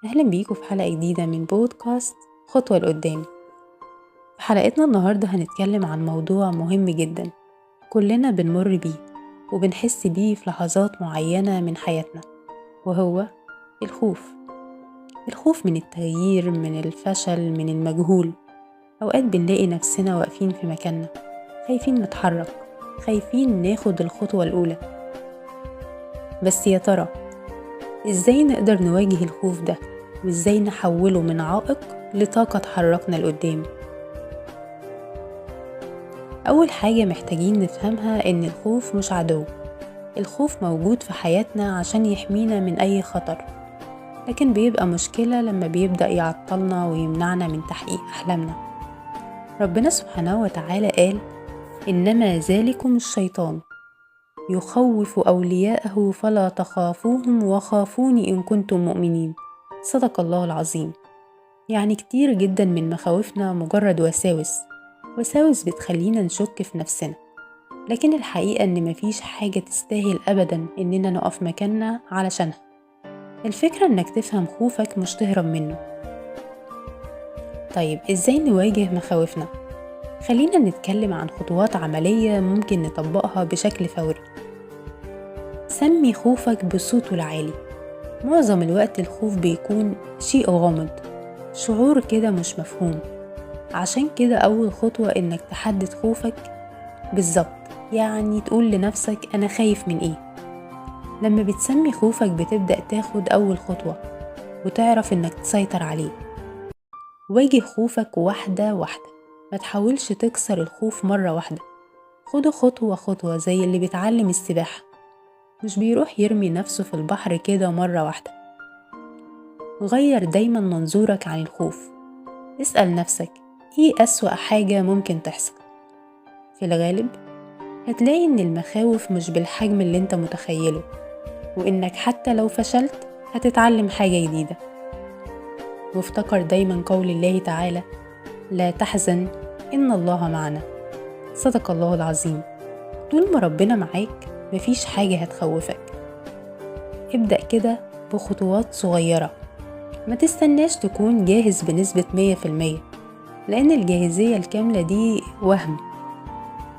أهلا بيكم في حلقة جديدة من بودكاست خطوة لقدام. في حلقتنا النهاردة هنتكلم عن موضوع مهم جدا كلنا بنمر بيه وبنحس بيه في لحظات معينة من حياتنا، وهو الخوف. الخوف من التغيير، من الفشل، من المجهول. أوقات بنلاقي نفسنا واقفين في مكاننا، خايفين نتحرك، خايفين ناخد الخطوة الأولى. بس يا ترى إزاي نقدر نواجه الخوف ده؟ وإزاي نحوله من عائق لطاقة تحركنا لقدام؟ أول حاجة محتاجين نفهمها إن الخوف مش عدو. الخوف موجود في حياتنا عشان يحمينا من أي خطر، لكن بيبقى مشكلة لما بيبدأ يعطلنا ويمنعنا من تحقيق أحلامنا. ربنا سبحانه وتعالى قال: إنما ذلكم الشيطان يخوف أولياءه فلا تخافوهم وخافوني إن كنتم مؤمنين. صدق الله العظيم. يعني كتير جدا من مخاوفنا مجرد وساوس، وساوس بتخلينا نشك في نفسنا، لكن الحقيقة إن مفيش حاجة تستاهل أبدا إننا نقف مكاننا علشانها. الفكرة إنك تفهم خوفك مش تهرب منه. طيب إزاي نواجه مخاوفنا؟ خلينا نتكلم عن خطوات عملية ممكن نطبقها بشكل فوري. سمي خوفك بصوته العالي. معظم الوقت الخوف بيكون شيء غامض، شعور كده مش مفهوم. عشان كده أول خطوة إنك تحدد خوفك بالظبط، يعني تقول لنفسك أنا خايف من إيه. لما بتسمي خوفك بتبدأ تاخد أول خطوة وتعرف إنك تسيطر عليه. واجه خوفك واحدة واحدة، ما تحاولش تكسر الخوف مرة واحدة. خده خطوة خطوة، زي اللي بيتعلم السباحة، مش بيروح يرمي نفسه في البحر كده مرة واحدة. غير دايما منظورك عن الخوف. اسأل نفسك ايه أسوأ حاجة ممكن تحصل؟ في الغالب هتلاقي ان المخاوف مش بالحجم اللي انت متخيله، وانك حتى لو فشلت هتتعلم حاجة جديدة. وافتكر دايما قول الله تعالى: لا تحزن إن الله معنا. صدق الله العظيم. طول ما ربنا معاك مفيش حاجة هتخوفك. ابدأ كده بخطوات صغيرة، ما تستناش تكون جاهز بنسبة 100%، لأن الجاهزية الكاملة دي وهم.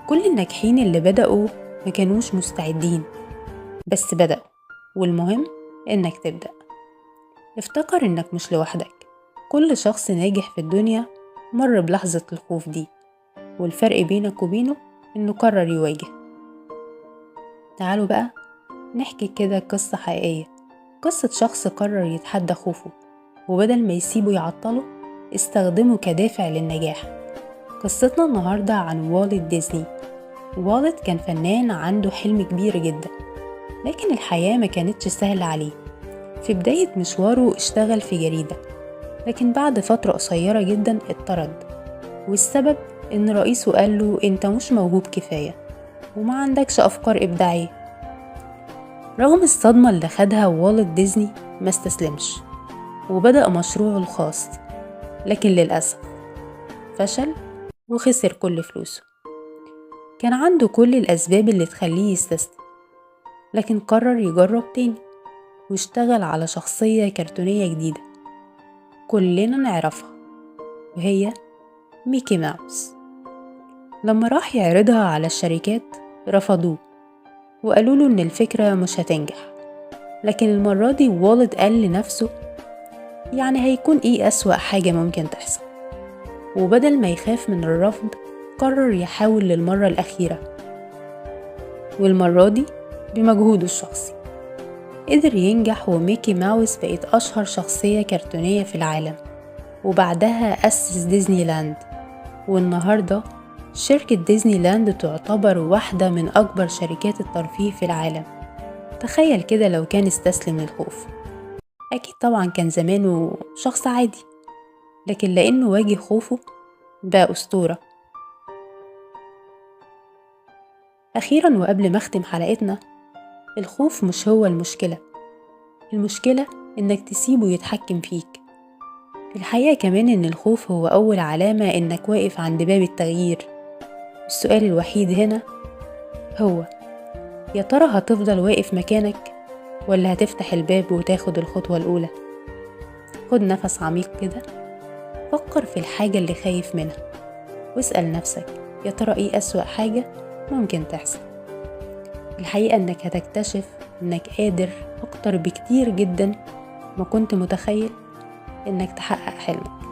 كل الناجحين اللي بدأوا ما كانوش مستعدين، بس بدأوا، والمهم إنك تبدأ. افتكر إنك مش لوحدك، كل شخص ناجح في الدنيا مر بلحظة الخوف دي، والفرق بينك وبينه إنه قرر يواجه. تعالوا بقى نحكي كده قصة حقيقية، قصة شخص قرر يتحدى خوفه، وبدل ما يسيبه يعطله استخدمه كدافع للنجاح. قصتنا النهاردة عن والت ديزني. والت كان فنان عنده حلم كبير جدا، لكن الحياة ما كانتش سهلة عليه. في بداية مشواره اشتغل في جريدة، لكن بعد فترة قصيرة جدا اتطرد، والسبب إن رئيسه قال له أنت مش موهوب كفاية وما عندكش أفكار إبداعية. رغم الصدمة اللي خدها والت ديزني ما استسلمش، وبدأ مشروعه الخاص، لكن للأسف فشل وخسر كل فلوسه. كان عنده كل الأسباب اللي تخليه يستسلم، لكن قرر يجرب تاني واشتغل على شخصية كرتونية جديدة كلنا نعرفها، وهي ميكي ماوس. لما راح يعرضها على الشركات رفضوه وقالوا له إن الفكرة مش هتنجح، لكن المرة دي والت قال لنفسه يعني هيكون إيه أسوأ حاجة ممكن تحصل؟ وبدل ما يخاف من الرفض قرر يحاول للمرة الأخيرة، والمرة دي بمجهوده الشخصي قدر ينجح، وميكي ماوس بقت أشهر شخصية كرتونية في العالم. وبعدها أسس ديزني لاند، والنهاردة شركة ديزني لاند تعتبر واحدة من أكبر شركات الترفيه في العالم. تخيل كده لو كان استسلم للخوف، أكيد طبعا كان زمانه شخص عادي، لكن لأنه واجه خوفه بقى أسطورة. أخيرا وقبل ما أختم حلقتنا، الخوف مش هو المشكلة، المشكلة إنك تسيبه يتحكم فيك. في الحقيقة كمان إن الخوف هو أول علامة إنك واقف عند باب التغيير. السؤال الوحيد هنا هو يا ترى هتفضل واقف مكانك ولا هتفتح الباب وتاخد الخطوة الأولى؟ خد نفس عميق كده، فكر في الحاجة اللي خايف منها واسأل نفسك يا ترى ايه أسوأ حاجة ممكن تحصل. الحقيقة انك هتكتشف انك قادر اكتر بكتير جدا ما كنت متخيل انك تحقق حلمك.